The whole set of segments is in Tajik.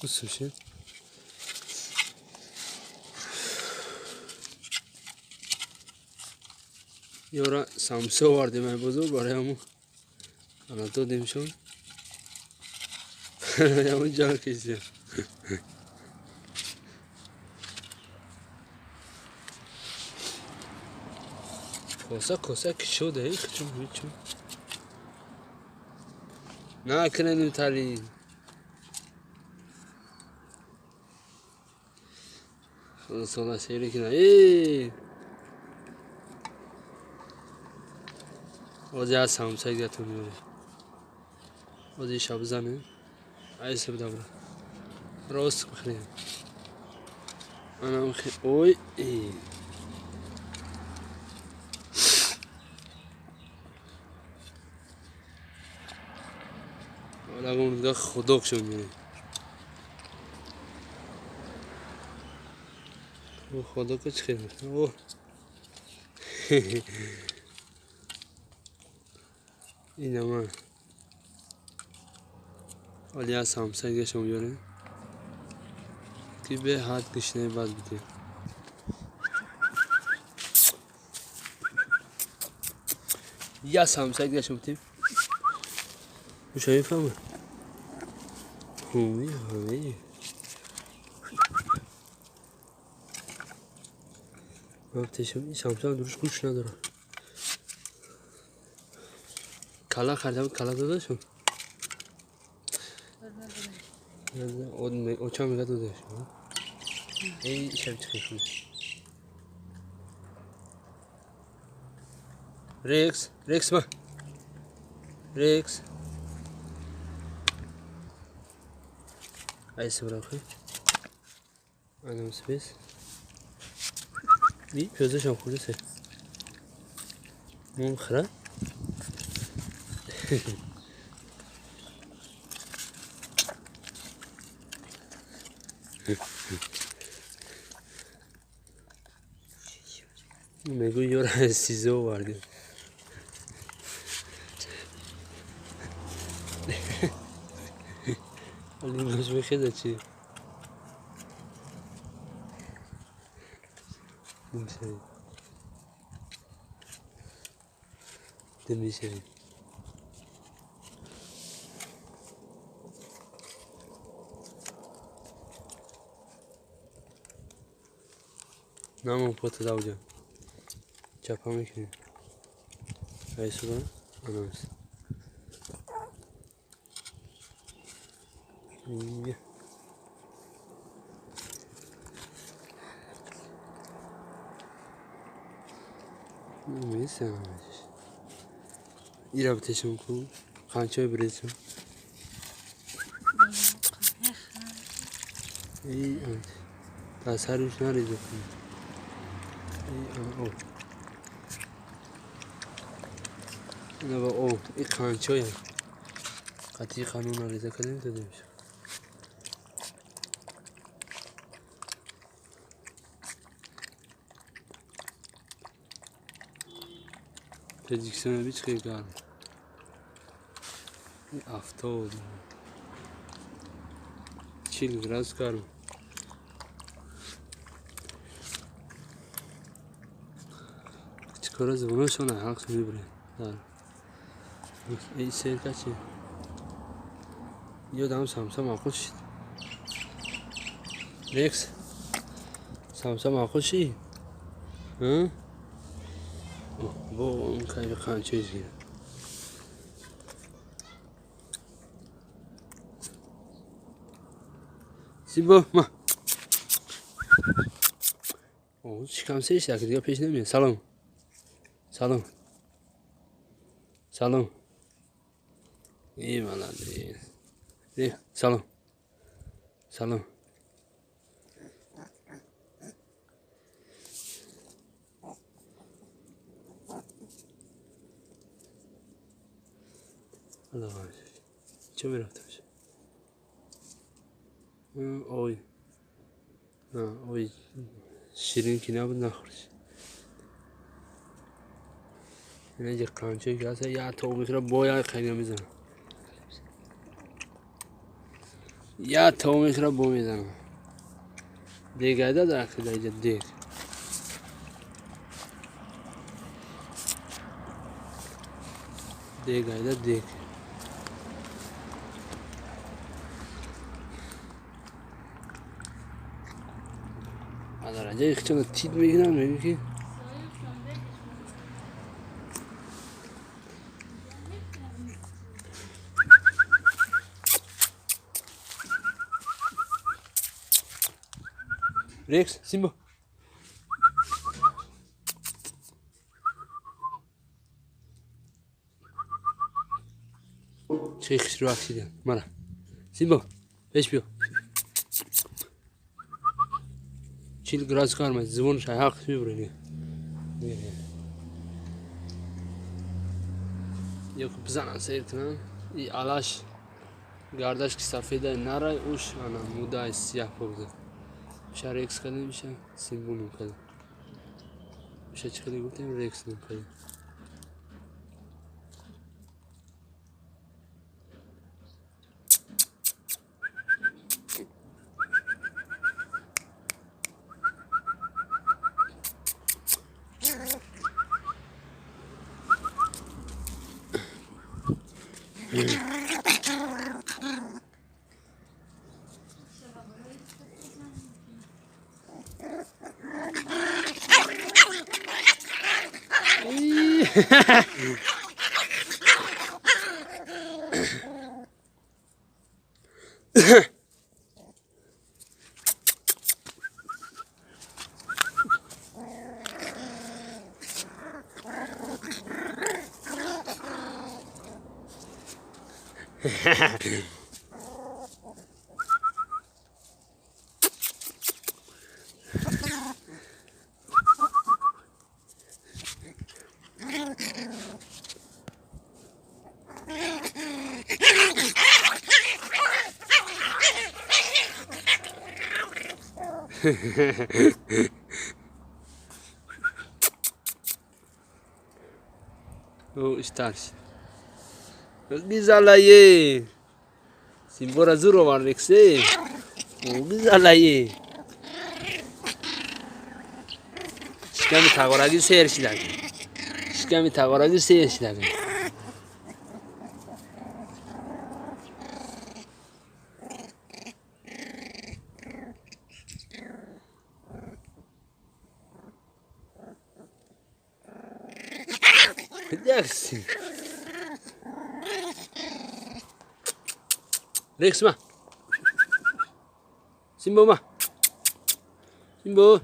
Гусуши. Ёра самса овардем ай бозор барои ҳамун ана додемшон. Ҳамун ҷанг кисем. Коса коса кишода хичум ҳичум. Накунем тали. Сола сери кина. Э! Ози аз самса гатон меорем. Ози шаб занем. Ай саб добра. Рост бихӯрем. Анам ой. Лагун худок шон меорем. Худока чӣ хел? О. Инама. Оли аз самса гашон биёрем. Ки беҳад гишнаи бад будем. Я самса гашон будем. Гӯша мефаҳмад? Ҳуми ҳами. Ман самса дуруст гӯш надорам. Кала харидам, кала додашон? Очам мега додашон. Эй, шаб чӣ хел? Рекс, Рекс ма. Рекс. Ай сибрахи. Анам спес. И пёзашам хӯрдасе. Мон хӯра? Мегӯ ёра СИЗО овардем. Лингош мехеза чи? Мешавӣ. Мешавӣ. Намон пота давҷа. Чапа мекунем. Айсуда анамс. Ира битешам ку қанчои бирезам. Дар сариш нареза кун. Об. Ина ба об. И қанчоя. Қатъи қанун реза кардем додемш. Тоҷикистон бич хел гарм. 70, 40 градус гарм. Чикора забонашона ҳалқ мебурем. Эй серка чи? Ёдам самса маъқул шид. Рекс. Самса маъқул шид? Ҳа? Бо он кайфи қанчои зира. Зибо ма. О, шикам сеш як дига пеш намеяд. Салом. Салом. Салом. Эй, молодец. Э, салом. Салом. Чӣ мерафташ? Ой. Ой, ширин ки набуд нахӯрш. Инаҷа қанчое ки ҳаст, як тоб мехӯра, бо як қайна мезанад. Я то мехӯра, бо мезанам. Дегайда дар ақида иҷа дег. Дегайда дег. Дараҷаи хичона тит мегирам, мегӯ ки Рекс, Симба. Чӣ хушрӯ аксидан. Мара. Симба, пеш биё. 40 градус гарм аст, зубонаш ҳақ мебурад. Ё бизанам сер кунам. И алаш гардаш ки сафедай нарай, уш ана мудай сияҳ побуда. Миша Рекс кардем, миша Симбу ном кардем. Миша чӣ хеле гуфтем, Рекс ном кардем. О, истарси. Гизалае. Симбора зур овард, Рексе. О, гизалае. Шиками тағорагӣ сер шидаг. Шиками тағорагӣ сер шидаг. Якси. Рекс ма. Симбо ма. Симбо.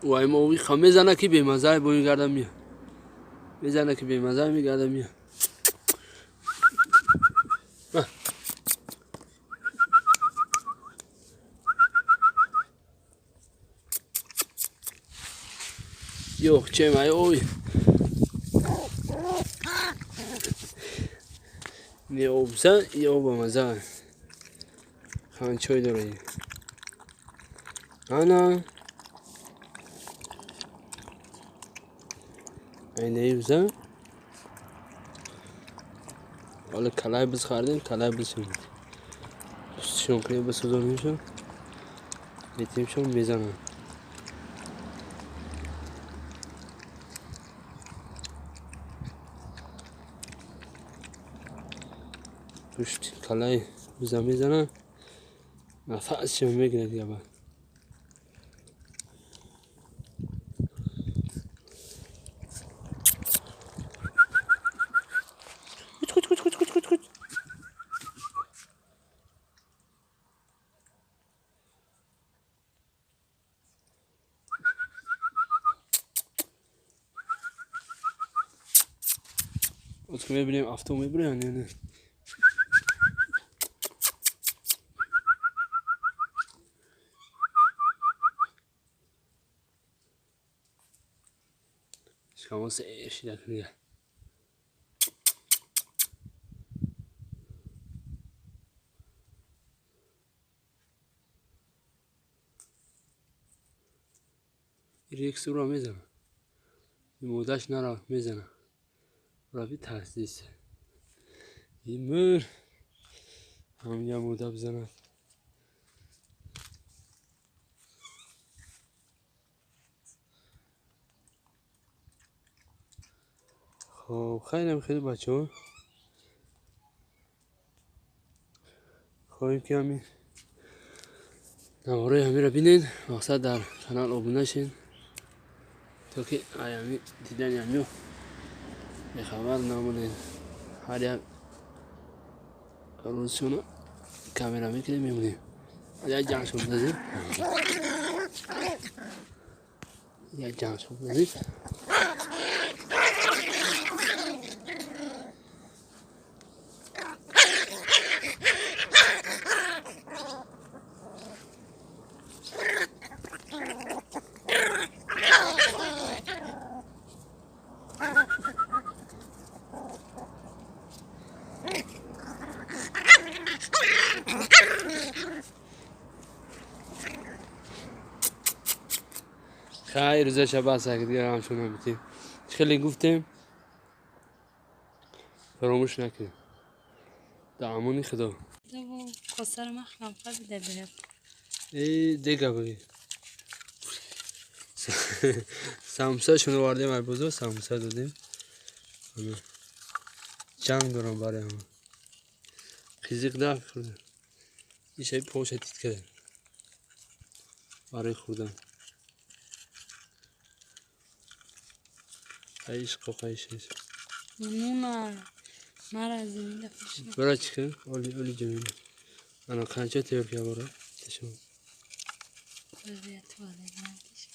Вай мови ха мезана ки бемаза бо мегардам мия. Мезана ки бемаза мегардам мия. Ёх, чем ай ой. Не обза, и оба маза. Хан чой дорад. Ана. Айнаи биза. Ҳоло калай биз хардем, калай биз пустишон кунем, бисӯзонемшон. Метемшон мезанам. Пушти калай биза мезанам. Нафасшон мегирад дига. мебинем авто мебурян ё не. Шикамон сер шида книга. Рекс ура мезана. Модаш нара мезана. Раби таздис. Имур. Ҳам я мода бизанад. Хоб, хайрам хеле бачаҳо. Хоҳем ки ҳамин навораи ҳаминро бинед, мақсад дар канал обуна шед, то ки аями дидани ҳамиё бехабар намонед. Ҳар як рӯзшона камера мекунем, мемонем. Як ҷанг шуд дазем. Як ҷанг шуд дазем. Хайр, рӯзаша бас, дигар ҳамчун намитем. Хеле гуфтем, фаромӯш накунем. Дар амони Худо. Э, дега бигӣ. Самсашон овардем, ай бозор самса додем. Ҷанг дорам барои ҳама. Қизиқ да хӯрда. Ишаи поша тит карда. Барои хӯрдан. Айш қоқайш. Нуна мара земина фишна. Бара чика, оли оли ҷамина. Ана қанча тайёр ка бара? Ташон. Вазият вазият.